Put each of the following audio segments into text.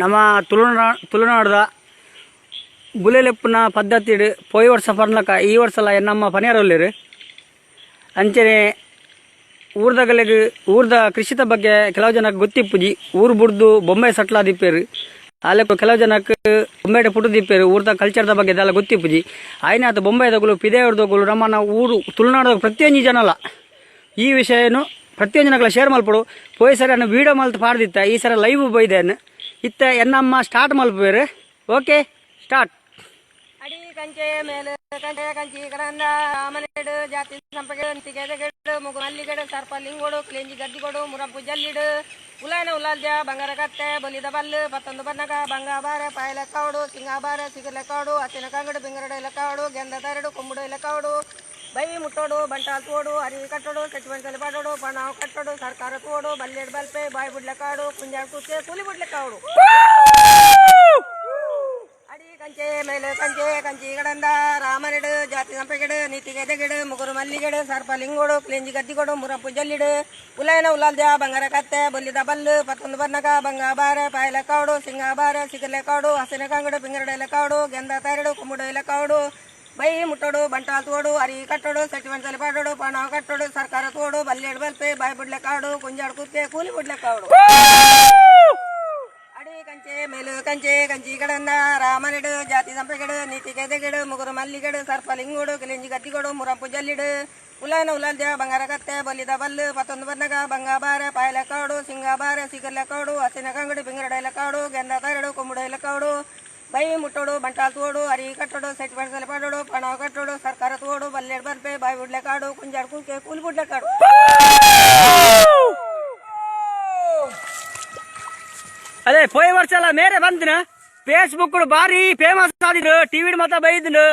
ನಮ್ಮ ತುಳುನಾಡ್ದ ಬುಲೆಲೆಪ್ಪುನ ಪದ್ಧತಿಡ್ ಪೋಯಿ ವರ್ಷ ಪರ್ಲಕ ಈ ವರ್ಷಲ ನಮ್ಮ ಪನಿಯಾರೊಲ್ಲೆರ್. ಅಂಚನೆ ಊರ್ದಗಲೆಗ್ ಊರ್ದ ಕೃಷಿತ ಬಗ್ಗೆ ಕೆಲವು ಜನಕ್ಕೆ ಗೊತ್ತಿಪ್ಪುಜಿ. ಊರು ಬುಡ್ದು ಬೊಂಬೈ ಸಟ್ಲಾದಿಪ್ಪೆರ್. ಆಲೆಕ್ಕ ಕೆಲವು ಜನಕ್ಕೆ ಬೊಂಬೈಡ್ ಪುಟ್ಟುದಿಪ್ಪೆರ್, ಊರ್ದ ಕಲ್ಚರ್ದ ಬಗ್ಗೆ ದಾಲ ಗೊತ್ತಿಪ್ಪುಜಿ. ಆಯ್ನಾತ್ ಬೊಂಬೈದಗುಲು, ಪಿದಯರ್ದಗುಲು, ನಮ್ಮನ ಊರು ತುಳುನಾಡದ ಪ್ರತಿಯೊಂಜಿ ಜನಲ ಈ ವಿಷಯನು ಪ್ರತಿಯೊಂದು ಜನಗಳ ಶೇರ್ ಮಲ್ಪೊಡು. ಪೋಯಿ ಸರಿ ಅನ್ನ ವೀಡಿಯೋ ಮಲ್ತ್ ಪಾಡ್ದಿತ್ತ, ಈ ಸರಿ ಲೈವ್ ಬೈದೇನು. ಇತ್ತ ಎನ್ನಮ್ಮ ಸ್ಟಾರ್ಟ್ ಮಲ್ಪುವೆರ್. Okay, start. ಅಡಿ ಕಂಚೆ ಮೇಲೆ ಕಂಚೆ ಕಂಚಿ ಕರಂದ ರಾಮನೆಡು ಜಾತಿ ಸಂಪಗೆ ತಿಗೆದೆಗೆಡು ಮುಗು ಮಲ್ಲಿಗೆಡು ಸರ್ಪ ಲಿಂಗೋಡು ಕ್ಲೇಂಜಿ ಗದ್ದಿಗೊಡು ಮುರಂಪು ಜಲ್ಲಿಡು ಉಲಾಯನ ಉಲಾಲ್ಜ ಬಂಗಾರ ಕತ್ತೆ ಬಲಿದ ಬಲ್ಲು ಪತ್ತೊಂದು ಬನ್ನಗ ಬಂಗ ಬಾರೆ ಪಾಯಲೆ ಕಾವಡು ಸಿಂಗ ಬಾರೆ ಸಿಗಲೆ ಕಾವಡು ಅತ್ತಿನ ಕಂಗಡು ಬಿಂಗರಡು ಲೆಕ್ಕಾವಡು ಗೆಂದ ತರಡು ಕೊಂಬುಡು ಲೆಕ್ಕಾವಡು ಬೈ ಮುಟ್ಟೋಡು ಬಂಟಾಲ್ ತೋಡು ಅರಿ ಕಟ್ಟೋಡು ಸೆಟ್ಮೆಂಟಲ್ಲಿ ಪಾಡೋಡು ಪಣಾವ್ ಕಟ್ಟೋಡು ಸರ್ಕಾರ ತೋಡು ಬಲ್ಲೆಡ್ ಬಲ್ಪೆ ಬಾಯಿ ಬುಡ್ಲೆ ಕಾಡು ಕುಂಜಾಡ್ ಕುಕ್ಕೆ ಕೂಲಿ ಬುಡ್ಲೆ ಕಾವಡು. ಅಡಿ ಕಂಚೆ ಮೇಲೆ ಕಂಚೆ ಕಂಚಿ ಕಡಂದ ರಾಮನೆಡು ಜಾತಿ ಸಂಪೆಗೆಡು ನೀತಿಗೆ ಎದೆಗೆಡು ಮುಗುರು ಮಲ್ಲಿಗೆಡು ಸರ್ಪ ಲಿಂಗೋಡು ಕ್ಲೇಂಜಿ ಗದ್ದಿಗೊಡು ಮುರಪ್ಪು ಜಲ್ಲಿಡು ಉಲಾಯನ ಉಲಾಲ್ಜ ಬಂಗಾರ ಕತ್ತೆ ಬೊಲ್ಲಿದ ಬಲ್ಲು ಪತ್ತೊಂದು ಬನ್ನಗ ಬಂಗ ಬಾರೆ ಪಾಯಲೆ ಕಾಡು ಸಿಂಗ ಬಾರೆ ಸಿಗಲೆ ಕಾಡು ಹಸಿನ ಕಂಗಡು ಪಿಂಗರಡೆ ಕಾಡು ಗೆಂದ ತರಡು ಕುಂಬುಡು ಕಾಡು ಬೈ ಮುಟ್ಟೋಡು ಬಂಟಾಲ್ ತೋಡು ಅರಿ ಕಟ್ಟೋಡು ಸೆಟ್ಮೆಂಟಲ್ಲಿ ಪಾಡೋಡು ಪಣ ಕಟ್ಟೋಡು ಸರ್ಕಾರ ತೋಡು ಬಲ್ಲೆಡ್ ಬಲ್ಪೆ ಬಾಯಿ ಬುಡ್ಲೆ ಕಾಡು ಕುಂಜಾಡ್ ಕುಕ್ಕೆ ಕೂಲಿ ಬುಡ್ಲೆ ಕಾಡು. ಅಡಿ ಕಂಚೆ ಮೇಲು ಕಂಚೆ ಕಂಚಿ ಕಡಂದ ರಾಮನೆಡು ಜಾತಿ ಸಂಪೆಗೆಡು ನೀತಿ ಕೆದೆಗೆಡು ಮುಗುರು ಮಲ್ಲಿಗೆಡು ಸರ್ಪ ಲಿಂಗೋಡು ಕಿಲಿಂಜಿ ಗದ್ದಿಗೊಡು ಮುರಂಪು ಜಲ್ಲಿಡು ಉಲಾಯನ ಉಲಾಲ್ಜ ಬಂಗಾರ ಕತ್ತೆ ಬಲಿದ ಬಲ್ಲು ಪತ್ತೊಂದು ಬನ್ನಗ ಬಂಗ ಬಾರೆ ಪಾಯಲೆ ಕಾಡು ಸಿಂಗ ಬಾರೆ ಸಿಗಲೆ ಕಾಡು ಹಸಿನ ಕಂಗಡು ಬಿಂಗರಡೆ ಕಾಡು ಗೆಂದ ತರಡು ಕುಂಬುಡು ಕಾಡು ಬೈ ಮುಟ್ಟೋಡು ಬಂಟಾಲ್ ತೋಡು ಅರಿ ಕಟ್ಟೋಡು ಸೆಟ್ ಬಡ್ಸಲೆ ಪಾಡೋಡು ಪಣ ಕಟ್ಟೋಡು ಸರ್ಕಾರ ತೋಡು ಬಲ್ಲೆಡ್ ಬರ್ಪೆ ಬಾಯಿ ಬುಡ್ಲೆ ಕಾಡು ಕುಂಜಾಡ್ ಕುಕ್ಕೆ ಕೂಲಿ ಬುಡ್ಲೆ ಕಾಡು. ಅದೇ ಪೋಯಿ ವರ್ಷ ಅಲ್ಲ ಮೇರೆ ಬಂದಿನ ಫೇಸ್ಬುಕ್ ಬಾರಿ ಫೇಮಸ್ ಆದಿದ್ರು, ಟಿವಿ ಮಾತ ಬೈದ್ರು.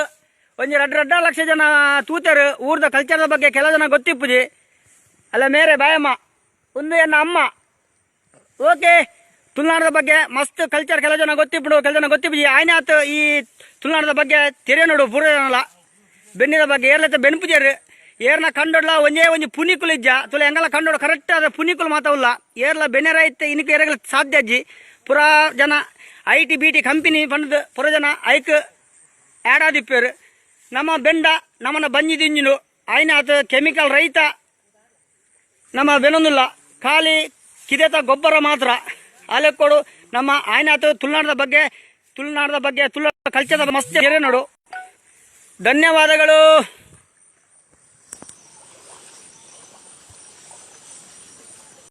ಒಂಜಿ ರಡ್ಡ್ ರಡ್ಡ ಲಕ್ಷ ಜನ ತೂತೆರು. ಊರ್ದ ಕಲ್ಚರ್ದ ಬಗ್ಗೆ ಕೆಲವು ಜನ ಗೊತ್ತಿಪ್ಪುಜಿ ಅಲ್ಲ. ಮೇರೆ ಬಾಯಮ್ಮ, ಒಂದು ಎನ್ನ ಅಮ್ಮ. ಓಕೆ, ತುಳುನಾಡದ ಬಗ್ಗೆ ಮಸ್ತ್ ಕಲ್ಚರ್ ಕೆಲವು ಜನ ಗೊತ್ತಿಪ್ಪುಡು, ಕೆಲವು ಜನ ಗೊತ್ತಿಪ್ಪುಜಿ. ಆಯ್ನಾತ್ ಈ ತುಳುನಾಡದ ಬಗ್ಗೆ ತೆರೆ ನೋಡು ಪೂರ ಜನಲ. ಬೆನ್ನಿದ ಬಗ್ಗೆ ಏರ್ಲತ್ತ ಬೆನ್ಪುಜೇರು. ಏರ್ನ ಕಂಡೊಡ್ಲ ಒಂಜೇ ಒಂಜಿ ಪುನಿಕುಲು ಇಜ್ಜ ತುಲ. ಎಂಗಲ ಕಂಡೋಡು ಕರೆಕ್ಟ್ ಆದ ಪುನಿಕುಲು ಮಾತವುಲ್ಲ. ಏರ್ಲ ಬೆನ್ನೆರ ಇತ್ತೆ ಇನಿಕ್ ಏರೆಗ್ಲ ಸಾಧ್ಯ ಅಜ್ಜಿ. ಪುರಾ ಜನ IT BT company ಪಂಡ್ದು ಪುರ ಜನ ಐಕ್ ಆ್ಯಡ್ ಆದಿಪ್ಪೇರು. ನಮ್ಮ ಬೆಂಡ ನಮ್ಮನ ಬಂಜಿ ದಿಂಜಿನು. ಆಯ್ನಾತ್ ಕೆಮಿಕಲ್ ರಹಿತ ನಮ್ಮ ಬೆನೊಂದುಲ್ಲ, ಖಾಲಿ ಕಿದೆತ ಗೊಬ್ಬರ ಮಾತ್ರ ಅಲೆಕ್ಕೊಡು ನಮ್ಮ. ಆಯ್ನಾತು ತುಳುನಾಡದ ಬಗ್ಗೆ, ತುಳು ಕಲ್ಚರ್ದ ಮಸ್ತ್ ನೋಡು. ಧನ್ಯವಾದಗಳು.